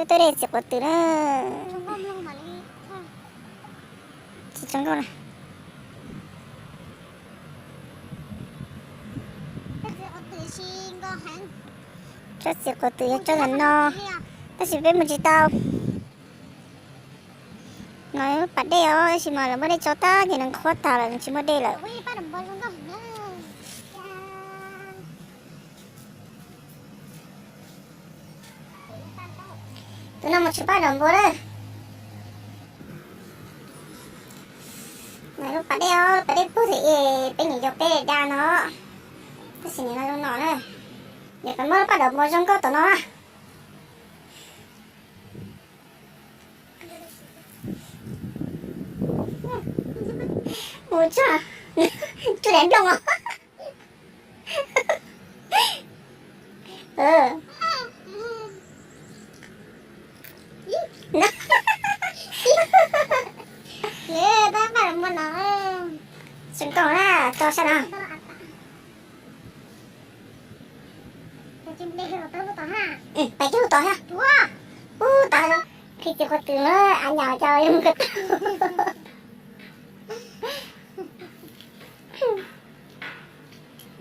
Tuaj dej txiv quav twm na. Tsis tsob nkauj na. Tsob txiv quav twm yog tsob ntawm no, tab sis peb mus tsis tau. No pas dej os, tab sis mas lawv muab dej tso tag ces nws qhuav tag lawm, nws tsis muaj dej lawm. Tus no mus tshwm paj dom npua lawm. Lub pas dej os, pas dej puag tim peb nyuam yaus peb da no, tab sis nim no zoo no na. Ces peb muab lub paj dom npua zoo nkauj tom no na. Mus tso, tsuj daim nplooj os. Zoo nkauj na, tso sab no. Pais cog lub tod thiab. Ub, tod, khi txiv quav twm na, a nyam cov zoo nkauj tag.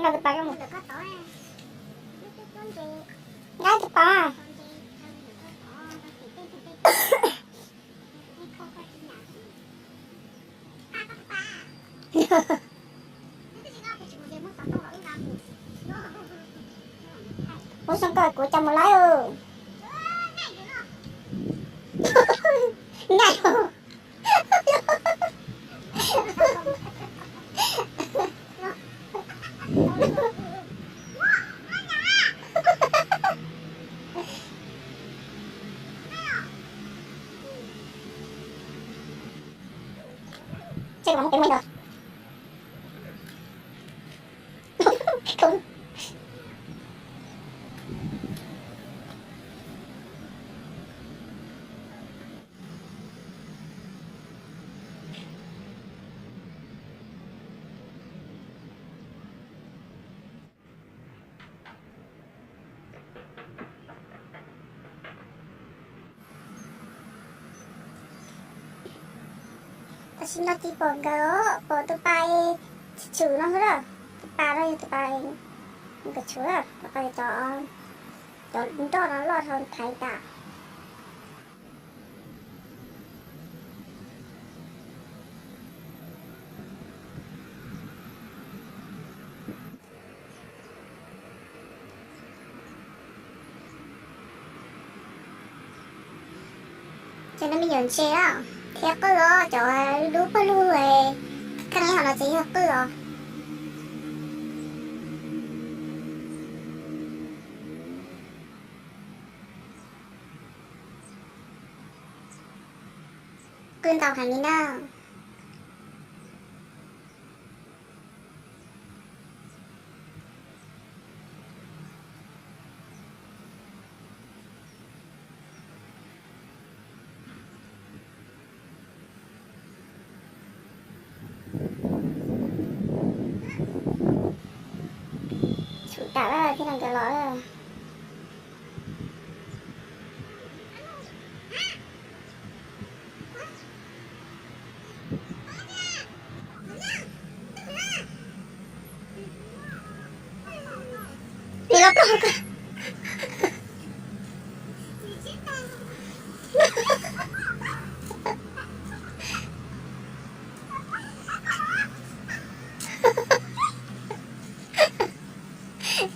Nqa tus pas, nqa tus pas. Ua zoo nkauj kuv coj mus lawm. Nqaij. Tam sim no ces pom nkawd, pom tus pas tshwm no xwb lawm. Tus pas no yog tus pas nkawd tshwm, rau qhov cov, cov nroj no loj dhau thaiv tas. Cov no me nyuam ntses thiab qwj os, cov dub pawg lug, kheej ho no ces yog qwj os. Qwj ntau heev li na. Tshwm tas lawm thiaj li nkag los. Nws los plaub hau kawg.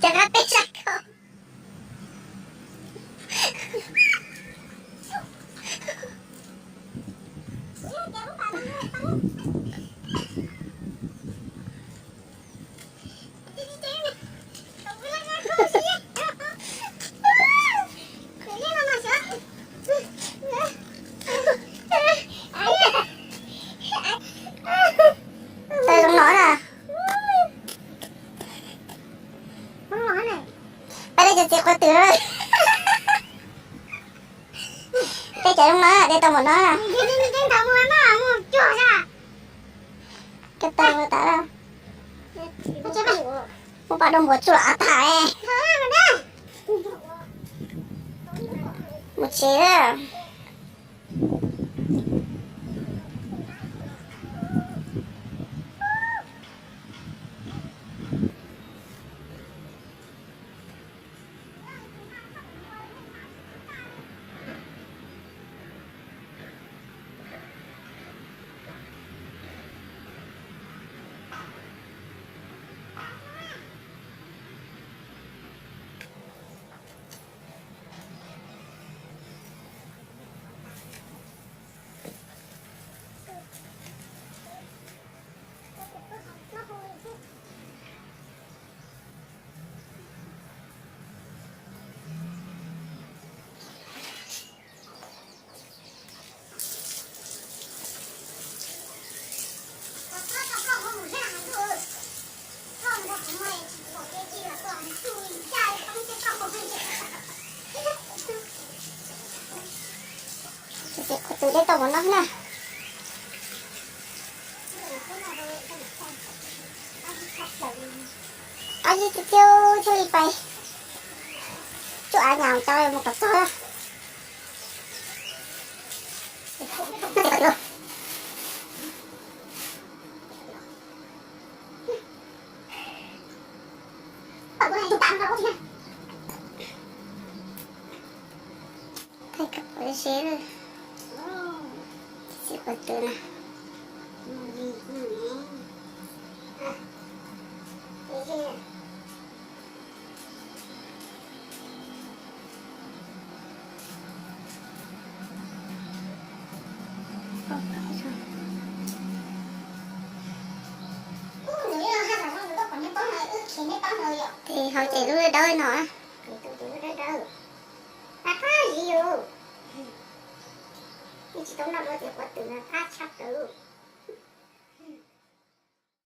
Cov qab teb sab ko. Tawv zoo no na. Peb dej cov txiv quav twm. Dej cov zoo no, dej tau npaum no na. Koj tau tas lawm. Muab paj dej npua tsuj los av tag li. Mus tsev lawm. Tus dej tau mus no na. Ab, yij tiag tiag thiaj li pais. Tsuj av nyam cov mus kom txog. Thaij kom pom seb, txiv quav twm na. Ces hauv ces lub dawb dawb no. Tus dawb dawb, pab pab ziv yus, yeej tsis tau noj dua ces quav twm no pab tshaj plaws.